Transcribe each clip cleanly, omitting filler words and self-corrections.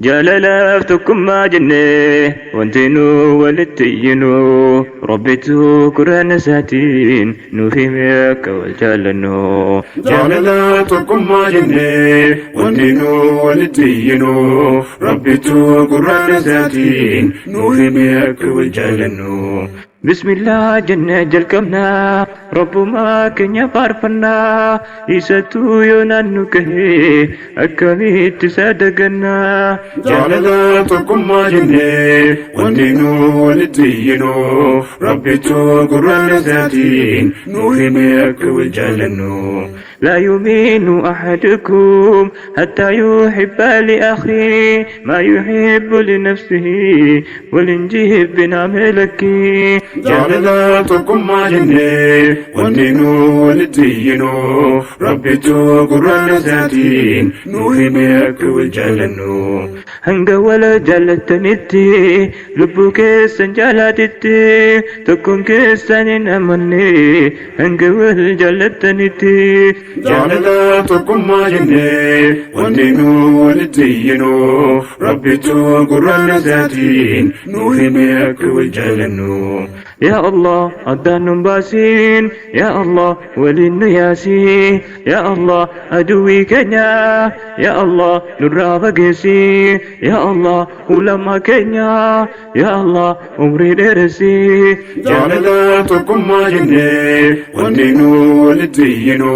Jaalalaaf tokkummaa jennee wanti nu walitti iyyinu, Rabbitu quraana isaatiin nuuf hime akka wal jaallannu. Jaalala tokkummaa jennee wanti nu walitti iyyinu, Rabbitu quraana isaatiin nuuf hime akka wal jaallannu. Bismillah jennee jalqabnaa, Rabbumaa keenya faarfannaa, isattuu yoo naannu gahe akkamitti isa dagannaa. Jaalala tokkummaa jennee wanti nu walitti iyyinu, Rabbitu quraana isaatiin nuuf hime akka wal jaallannu. لا يؤمن أحدكم حتى يحب لأخيه ما يحب لنفسه ولنجيب بنعملك. Jaalala tokkummaa jennee wanti nu walitti iyyinu, Rabbitu quraana isaatiin nuuf hime akka wal jaallannu. Hanga wal jaallattanitti lubbuu keessan jaalaatitti, tokkoon keessan hin amanne hanga wal jaallattanitti. Jaalala tokkummaa jennee wanti nu walitti iyyinu, Rabbitu quraana isaatiin nuuf hime akka wal jaallannu. يا الله addaan nun baasin, يا الله waliin nu yaasi, يا الله aduwwii keenya يا الله nurraa fageessi, يا الله ulamaa keenya يا الله umrii dheeressi. Jaalala tokkummaa jennee wanti nu walitti iyyinu,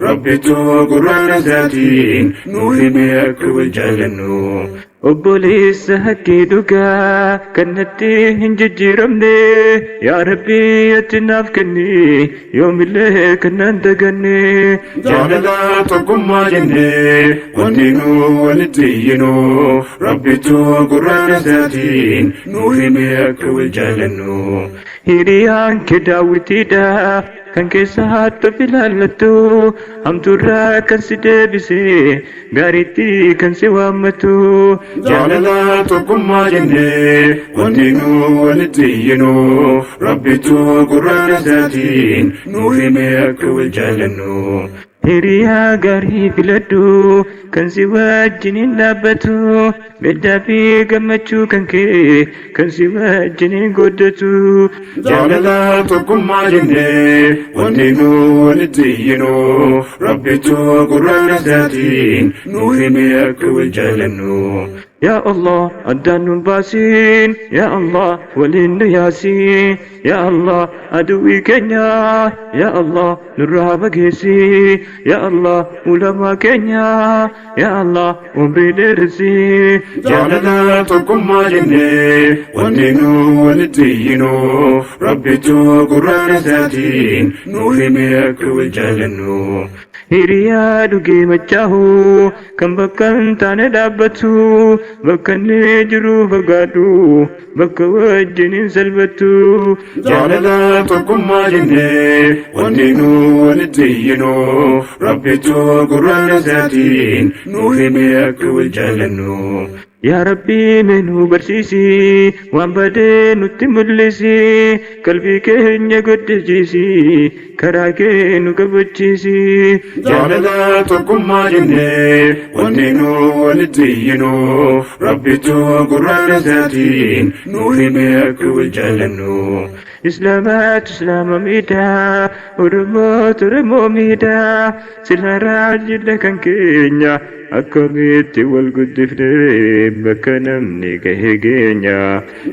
Rabbitu quraana isaatiin nuuf hime akka wal jaallannu. Obboleessa hakkii dhugaa kan natti hin jijjiiramne, yaa Rabbii ati naaf kenni, yoomillee kan nan daganne. Jaalala tokkummaa jennee wanti nu walitti iyyinu, Rabbitu quraana isaatiin nuuf hime akka wal jaallannu. Hiriyaan kee daawwitiidha kan keessa hattoof ilaallattu, hamtuurraa kan si deebise, gaariitti kan si waammatu. Jaalala tokkummaa jennee wanti nu walitti iyyinu, Rabbitu quraana isaatiin nuuf hime akka wal jaallannu. Hiriyaa gaarii filadhu kan si wajjiniin dhaabbatu, gaddaa fi gammachuu kan kee kan si wajjiniin qooddatu. Jaalala tokkummaa jennee wanti nu walitti iyyinu, Rabbitu quraana isaatiin nuuf hime akka wal jaallannu. يا الله addaan nun baasin, يا الله waliin nu yaasi, يا الله aduwwii keenya يا الله nurraa fageessi, يا الله ulamaa keenya يا الله umrii dheeressi. Jaalala tokkummaa jennee wanti nu walitti iyyinu, Rabbitu quraana isaatiin nuuf hime akka wal jaallannu. Hiriyaa dhugee machaahu kan bakka hin taane dhaabbatu, bakka inni jiru fagaadhu, bakka wajjin hin salphattu. Jaalala tokkummaa jennee wanti nu walitti iyyinu, Rabbitu quraana isaatiin nuuf hime akka wal jaallannu. Yaa Rabbii mee nu barsiisi, waan badee nutti mul'isi, qalbii keenya guddisiisi, karaa kee nu qabachiisi. Jaalala tokkummaa jennee wanti nu walitti iyyinu, Rabbitu quraana isaatiin nuuf hime akka wal jaallannu. Islaamaatu Islaama miidhaa, Oromootu Oromoo miidhaa, sila raajidha kan keenya, akkamitti wal guddifnee bakka namni gahe geenya.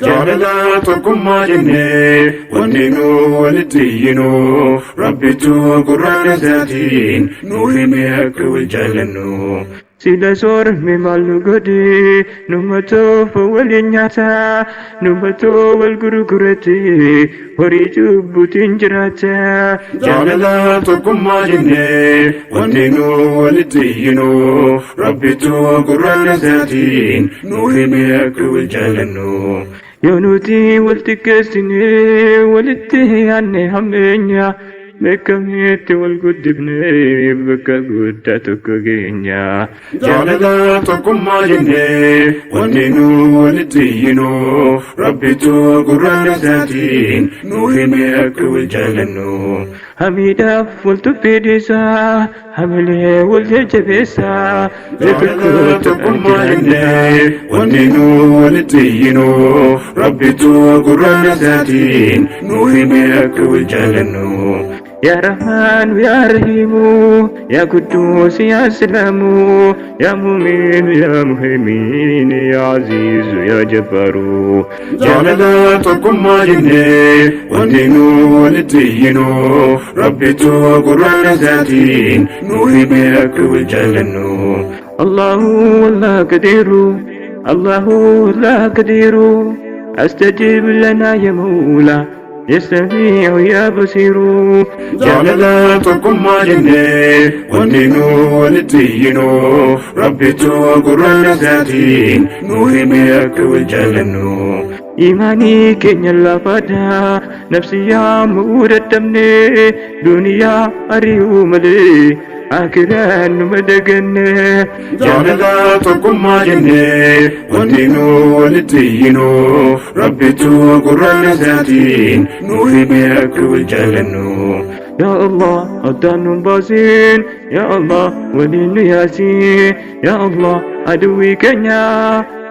Jaalala tokkummaa jennee wanti nu walitti iyyinu, Rabbitu quraana isaatiin nuuf hime akka wal jaallannu. Sila soormi maal nu godhe, numatoof waliin nyaata, numatoo wal gurgurate, horii cubbuutiin jiraata. Jaalala tokkummaa jennee wanti nu walitti iyyinu, Rabbitu quraana isaatiin nuuf hime akka wal jaallannu. Yoo nuti wal xiqqeessine walitti yaanne hammeenya. Beekamitti wal guddifnee bakka guddaa tokko geenya. Jaalala tokkummaa jennee wanni nu walitti iyyinu Rabbitu quraana isaatiin nu hime akka wal jaalannu. Hamiidhaaf wal tuffidhiisaa, hamilee wal jajjabeessaa. Jaalala tokkummaa jennee wanni nu walitti iyyinu Rabbitu quraana isaatiin nu hime akka wal jaalannu. يا رحمن يا رحيم يا قدوس يا سلام يا مؤمن يا مهيمن يا عزيز يا جبار. Jaalala tokkummaa jennee wanni nu walitti iyyinu Rabbitu quraana isaatiin nu hime akka wal jaalannu. الله والله قدير، الله لا قدير، استجب لنا يا مولا يا سميع يا بصير. Jaalala tokkummaa jennee wanni nu walitti iyyinu Rabbitu quraana isaatiin nu hime akka wal jaalannu. Imaanii keenya laafaadha, nafsiyaa mo'uu dadhabne, duniyaa ari'uu malee akiraan numa daganne. Jaalala tokkummaa jennee wanni nu walitti iyyinu Rabbitu quraana isaatiin nu hime akka wal jaalannu. يا الله addaan nun baasin، يا الله waliin nu yaasi، يا الله aduwwii keenya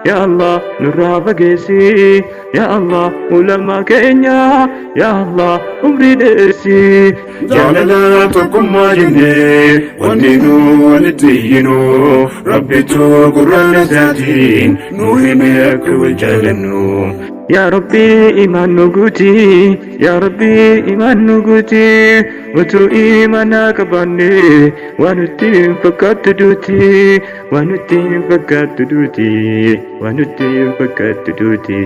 يا الله nurraa fageessi، يا الله ulamaa keenya يا الله umrii dheeressi. Jaalala tokkummaa jennee wanni nu walitti iyyinu Rabbitu quraana isaatiin nu hime akka wal jaalannu. يا ربي iimaan nu guuti، يا ربي iimaan nu guuti، utuu iimaana qabaanne waan nutti hin fakkaattu duuti, waan nutti hin fakkaattu duuti, waan nutti hin fakkaattu duuti.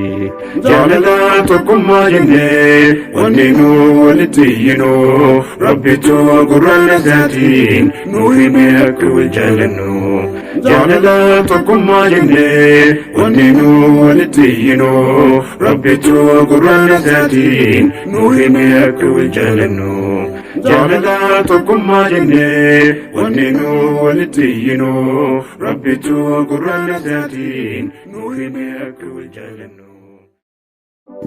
Jaalala tokkummaa jennee wanni nu walitti iyyinu Rabbitu quraana isaatiin nu hime akka wal jaalannu. Jaalala tokkummaa jennee wanni nu walitti iyyinu Rabbitu quraana isaatiin nu hime akka wal jaalannu. Jaalala tokkummaa jennee wanni nu walitti iyyinu Rabbitu quraana isaatiin nu hime akka wal jaalannu.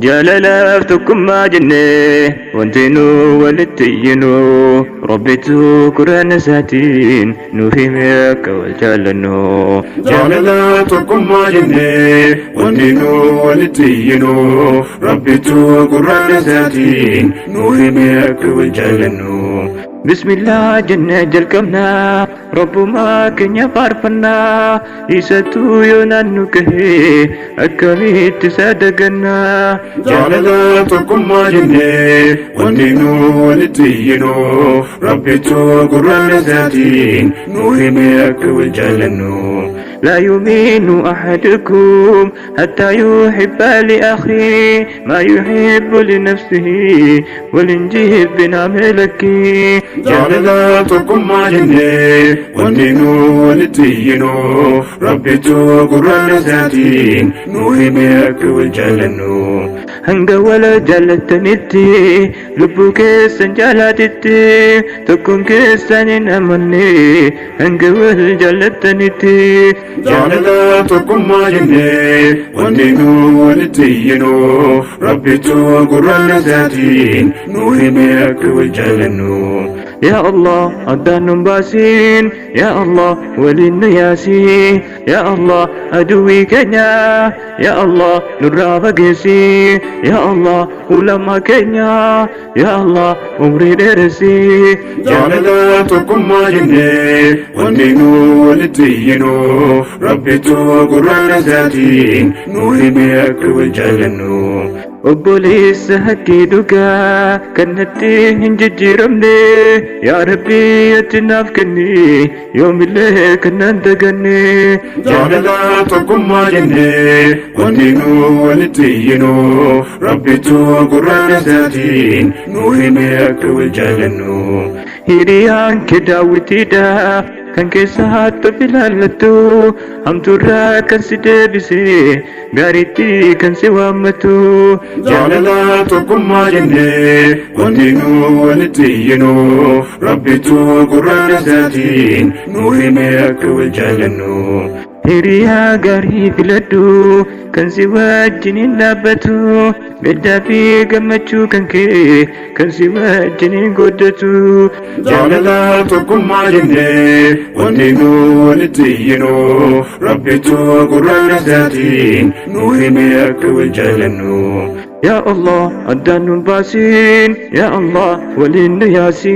Jaalalaaf tokkummaa jennee wanti nu walitti iyyinu Rabbitu quraana isaatiin nuuf hime akka wal jaalannu. Jaalala tokkummaa jennee wanni nu walitti iyyinu Rabbitu quraana isaatiin nu hime akka wal jaalannu. Bismillah jennee jalqabnaa, Rabbumaa keenya faarfannaa, isattuu yoo naannu gahee akkamitti sadaqannaa. Jaalala tokkummaa jennee wanni nu walitti iyyinu Rabbitu quraana isaatiin nu hime akka wal jaalannu. لا يؤمن أحدكم حتى يحب لأخيه ما يحب لنفسه والإنجيل بنعملك. Jaalala tokkummaa jennee wanni nu walitti iyyinu Rabbitu quraana isaatiin nu hime akka wal jaalannu. Hanga wal jaalatanitti lubbuu keessan jaalaatitti tokkoon keessan hin amanne hanga wal jaalatanitti. Jaalala tokkummaa jennee wanni nu walitti iyyinu Rabbitu quraana isaatiin nu hime akka wal jaalannu. يا الله addaan nun baasin، يا الله waliin nu yaasi، يا الله aduwwii keenya يا الله nurraa fageessi، يا الله ulamaa keenya يا الله umrii dheeressi. Jaalala tokkummaa jennee wanni nu walitti iyyinu Rabbitu quraana isaatiin nu hime akka wal jaalannu. Obboleessa haqqii dhugaa kan natti hin jijjiiramne yaa Rabbii ati naaf kenni yoomillee kan nan daganne. Jaalala tokkummaa jennee wanni nu walitti iyyinu Rabbitu quraana isaatiin nu hime akka wal jaalannu. Hiriyaan kee daawwitiidha. Kan keessa haattu filaallattu, hamtuurraa kan si deebise, gaariitti kan si waammatu. Jaalala tokkummaa jennee wanti nu walitti iyyinu, Rabbitu quraana isaatiin nu hime akka wal jaalannu. Hiriyaa gaarii filadhu kan si wajjiniin dhaabbatu, gaddaa fi gammachuu kan kee kan si wajjiniin qooddatu. Jaalala tokkummaa jennee wanti nu walitti iyyinu, Rabbitu quraana isaatiin nu hime akka wal jaalannu. Yaa Allah, addaan nun baasin. Yaa Allah, waliin nu yaasi.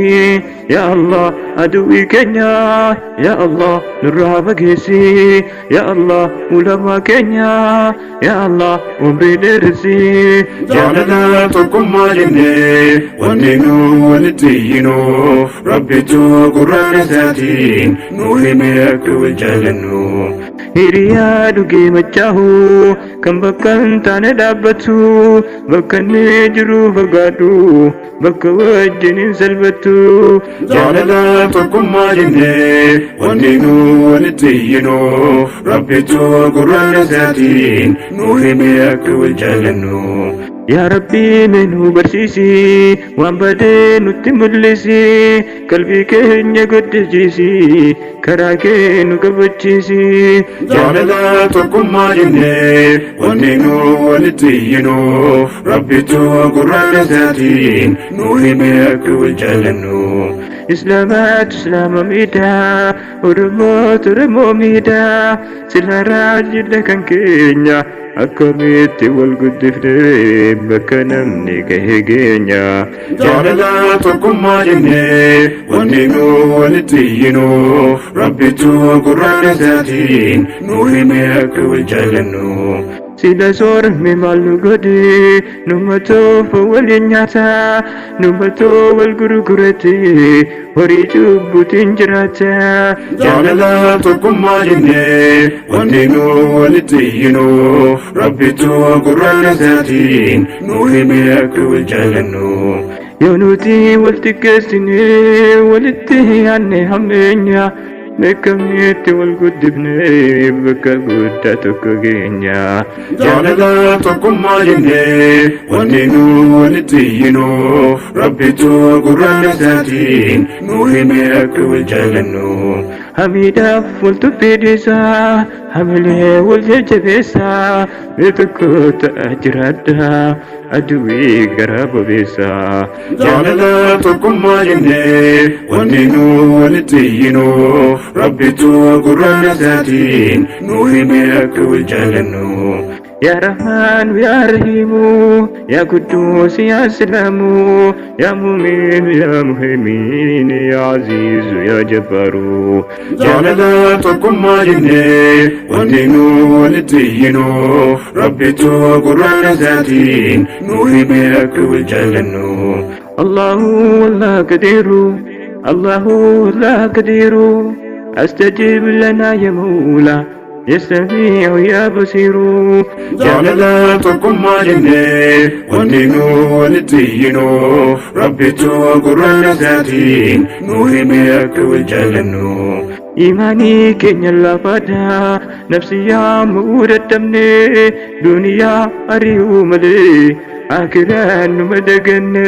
Yaa Allah, aduwwii keenya, Yaa Allah, nurraa fageessi. Yaa Allah, ulamaa keenya, Yaa Allah, umrii dheeressi. Jaalala tokkummaa jennee wanti nu walitti iyyinu, Rabbitu quraana isaatiin nu hime akka wal jaalannu. Hiriyaa dhugee machaahu kan bakka hin taane dhaabbatu, bakka inni jiru fagaadhu, bakka wajjin hin salphattu. Jaalala tokkummaa jennee wanti nu walitti iyyinu, Rabbitu quraana isaatiin nu hime akka wal jaalannu. Yaa Rabbii, mee nu barsiisi, waan badee nutti mul'isi, qalbii keenya guddisiisi, karaa kee nu qabachiisi. Jaalala tokkummaa jennee wanti nu walitti iyyinu, Rabbitu quraana isaatiin nu hime akka wal jaalannu. Islaamaatu Islaama miidhaa, Oromootu Oromoo miidhaa, sila raajidha kan keenya, akkamitti wal guddifnee bakka namni gahe geenya. Jaalala tokkummaa jennee wanti nu walitti iyyinu, Rabbitu quraana isaatiin nu hime akka wal jaalannu. Sila soorame maal nu godhe? Nummatoo waliin nyaata, nummatoo wal gurgurate, horii cubbuutiin jiraata. Jaalala tokkummaa jennee wanti nu walitti iyyinu, Rabbitu quraana isaatiin nu hime akka wal jaalannu. Yoo nuti wal xiqqeessine, walitti yaadne hammeenya, beekamitti wal guddifne bakka guddaa tokko geenya. Jaalala tokkummaa jennee wanti nu walitti iyyinu, Rabbitu quraana isaatiin nu hime akka wal jaalannu. Hamiidhaaf wal tuffidhiisaa, hamilee wal jajjabeessaa, mee tokko ta'a jiraadha, aduwii garaa bobeessaa. Jaalala tokkummaa jennee wanti nu walitti iyyinu, Rabbitu quraana isaatiin nu hime akka wal jaalannu. Yaa Rahmaan, Yaa Rahiimu, Yaa Quddus, Yaa Salaamu, Yaa Muumin, Yaa Muhaymin, Yaa Aziizu, Yaa Jabbaaru. Jaalala tokkummaa jennee wanti nu walitti iyyinu, Rabbitu quraana isaatiin nu hime akka wal jaalannu. Allahu wallah qadiiru, Allahu wallah qadiiru, astajib lanaa ya Mawla, ya Samiicu, ya Basiiru. Jaalala tokkummaa jennee wanti nu walitti iyyinu, Rabbitu quraana isaatiin nu hime akka wal jaalannu. Imaanii keenya lafaadha, nafsiyyaa mo'uu dadhabne, duniyaa ari'uu malee akiraan numa daganne.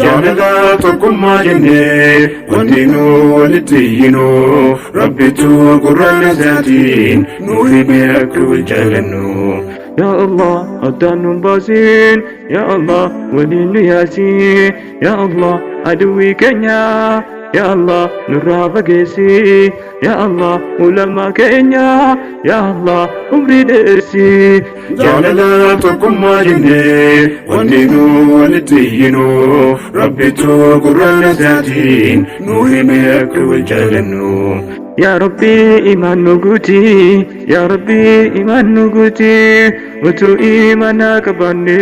Jaalala tokkummaa jennee wanti nu walitti iyyinu, Rabbitu quraana isaatiin nu hime akka wal jaalannu. Yaa Allah, addaan nun baasin. Yaa Allah, waliin nu yaasi. Yaa Allah, aduwwii keenya, Yaa Allah, nurraa fageessi. Yaa Allah, ulamaa keenya, Yaa Allah, umrii dheeressi. Jaalala tokkummaa jennee wanti nu walitti iyyinu, Rabbitu quraana isaatiin nu hime akka wal jaalannu. Yaa Rabbii, imaan nu guuti. Yaa Rabbii, imaan nu guuti. Utuu imaanaa qabaanne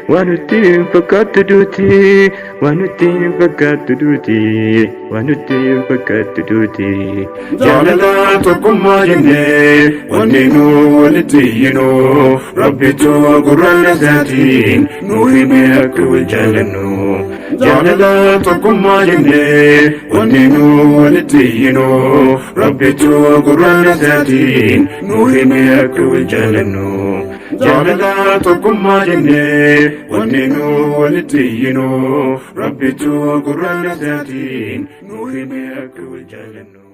waan nutti hin fakkaattu duuti, waan nutti hin fakkaattu duuti, waan nutti hin fakkaattu duuti. Jaalala tokkummaa jennee wanti nu walitti iyyinu, Rabbitu quraana isaatiin nu hime akka wal jaalannu. Jaalala tokkummaa jennee wanni nu walitti iyyinu Rabbitu quraana isaatiin nu hime akka wal jaalannu. Jaalala tokkummaa jennee wanni nu walitti iyyinu Rabbitu quraana isaatiin nu hime akka wal jaalannu.